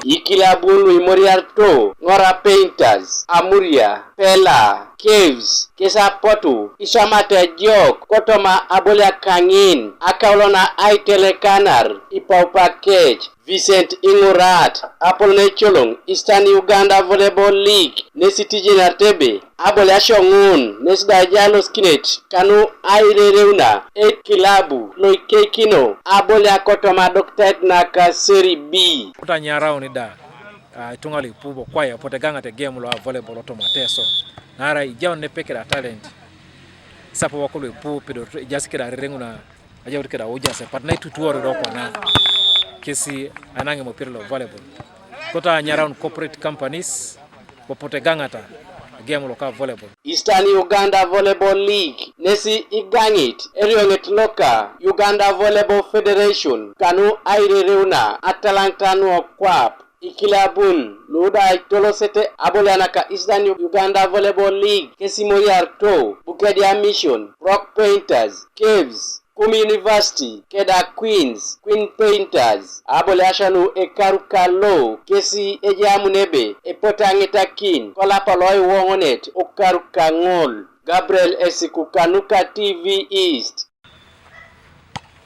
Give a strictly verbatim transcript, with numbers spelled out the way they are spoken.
Ikilabun lu imoriarito, Ng'ora Painters, Amuria, Pela, Caves, kes apotu iswamata ejok kotoma aboliak kaŋin, akaulo na aitelekanar ipaupa kec. Vincent Iŋurat, apolon ecoloŋ Eastern Uganda Volleyball League, nes itijenarete ebe aboliasio ŋun nes da ejalosikinet kanu airereuna ekilabu loikeikino aboliak kotoma adokitait naka Serie B. Kutanyaraun da, ah, ituŋa luipu bo kwaye apotu egaŋat egem lo a volleyball otoma Teso. Naarai ijaun nepe keda talent. Sapa wako luipu pedorito ejaas keda arereŋuna ajaut keda ujas epat naitutuor do kwana. Kesi anaŋ emopira lo volleyball. Kota anyaraun corporate companies, popote gaŋata game loka volleyball. Eastern Uganda Volleyball League nesi igaŋit erioŋet loka Uganda Volleyball Federation kanu airereuna atalaŋta nuokwap. Ikilabun luda itolosete abolianaka Eastern Uganda Volleyball League kesimoriarito Bukedea Mission, Rock Painters, Caves, Kum University, keda Queens, Queen Painters, aboliasio nu ekaru kalo kesi ejamun ebe epote aŋitakin kolapa loiwoŋonet okaru kaŋol. Gabriel Esiku kanuka T V East.